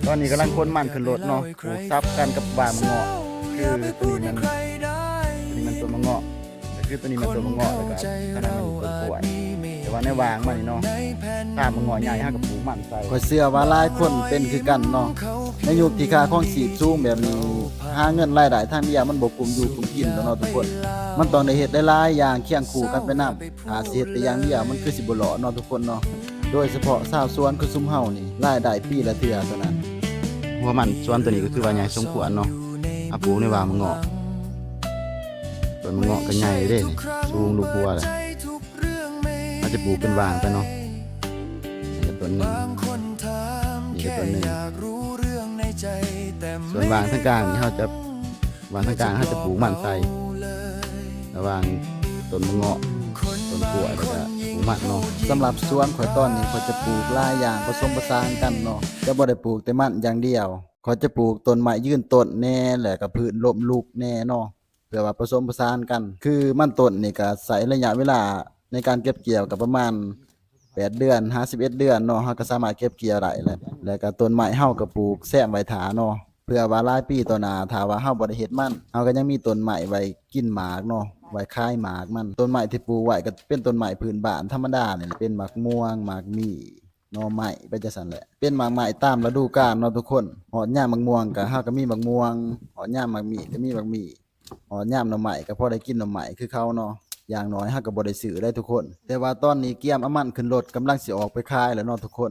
ຕອນນີ້ກຳລັງຂົນມັນຂຶ້ນລົດເນາະ ປູກສັບກັນກັບຫວ່າງໝາກເງາະ ຄືໂຕນີ້ແມ່ນ ໂຕນີ້ແມ່ນຕົ້ນໝາກເງາະ ກໍຄືໂຕນີ້ແມ່ນຕົ້ນໝາກເງາະ ແລ້ວກໍທາງນັ້ນແມ່ນຕົ້ນກ້ວຍ ແຕ່ວ່າໃນຫວ່າງມັນນີ້ເນາະ ຖ້າໝາກເງາະໃຫຍ່ ເຮົາກໍປູກມັນໃສ່. ຂ້ອຍເຊື່ອວ່າຫຼາຍຄົນເປັນຄືກັນເນາະ ໃນຍຸກທີ່ຄ່າຄອງຊີບສູງແບບນີ້ ຫາເງິນລາຍໄດ້ທາງດຽວມັນບໍ່ກຸ້ມຢູ່ກຸ້ມກິນດອກເນາະທຸກຄົນ ມັນຕ້ອງໄດ້ເຮັດຫຼາຍໆຢ່າງຄຽງຄູ່ກັນໄປນຳ. ຖ້າຊິເຮັດແຕ່ຢ່າງດຽວ ມັນຄືຊິບໍ່ລອດເນາະທຸກຄົນເນາະ ໂດຍສະເພາະຊາວສວນຄືຊຸມເຮົານີ້ ລາຍໄດ້ປີລະເທື່ອເທົ່ານັ້ນ. ຫົວມັນສວນໂຕນີ້ກໍຄືວ່າໃຫຍ່ສົມຄວນເນາະ ເຮົາປູກໃນຫວ່າງໝາກເງາະ ຕົ້ນໝາກເງາະກໍໃຫຍ່ເດ້ ສູງລຸກຫົວແລ້ວ. ເຮົາຈະປູກເປັນຫວ່າງໄປເນາະ ນີ້ກໍຕົ້ນໜຶ່ງ ນີ້ກໍຕົ້ນໜຶ່ງ ສ່ວນຫວ່າງທາງກາງນີ້ ເຮົາຈະ ຫວ່າງທາງກາງເຮົາຈະປູກມັນໃສ່ ລະຫວ່າງຕົ້ນໝາກເງາະ ຕົ້ນກ້ວຍ ແລ້ວກະປູກມັນເນາະ. ສຳລັບສວນຂ້ອຍຕອນນີ້ ຂ້ອຍຈະປູກຫຼາຍຢ່າງປະສົມປະສານກັນເນາະ ຈະບໍ່ໄດ້ປູກແຕ່ມັນຢ່າງດຽວ ຂ້ອຍຈະປູກຕົ້ນໄມ້ຢືນຕົ້ນແດ່ ແລ້ວກະພືດລົ້ມລຸກແດ່ເນາະ ເພື່ອວ່າປະສົມປະສານກັນ. ຄືມັນຕົ້ນນີ້ກະໃຊ້ໄລຍະເວລາໃນການເກັບກ່ຽວກໍປະມານ ແປດເດືອນຫາສິບເອັດເດືອນເນາະ ເຮົາກໍສາມາດເກັບກ່ຽວໄດ້ແຫຼະ ແລ້ວກໍຕົ້ນໄມ້ເຮົາກໍປູກແຊມໄວ້ຖ້າເນາະ ເພື່ອວ່າຫຼາຍປີຕໍ່ໜ້າ ຖ້າວ່າເຮົາບໍ່ໄດ້ເຮັດມັນ ເຮົາກໍຍັງມີຕົ້ນໄມ້ໄວ້ກິນໝາກເນາະ ໄວ້ຂາຍໝາກມັນ. ຕົ້ນໄມ້ທີ່ປູກໄວ້ກໍເປັນຕົ້ນໄມ້ພື້ນບ້ານທຳມະດານີ້ແຫຼະ ເປັນໝາກມ່ວງ ໝາກມີ້ ໜໍ່ໄມ້ ໄປຈັ່ງຊັ້ນແຫຼະ ເປັນໝາກໄມ້ຕາມລະດູການເນາະທຸກຄົນ. ຮອດຍາມໝາກມ່ວງກໍ ເຮົາກໍມີໝາກມ່ວງ ຮອດຍາມໝາກມີ້ກໍມີໝາກມີ້ ຮອດຍາມໜໍ່ໄມ້ກໍພໍໄດ້ກິນໜໍ່ໄມ້ຄືເຂົາເນາະ ຢ່າງໜ້ອຍເຮົາກໍບໍ່ໄດ້ຊື້ໄດ໋ທຸກຄົນ. ແຕ່ວ່າຕອນນີ້ກຽມເອົາມັນຂຶ້ນລົດ ກຳລັງຊິອອກໄປຂາຍແລ້ວເນາະທຸກຄົນ.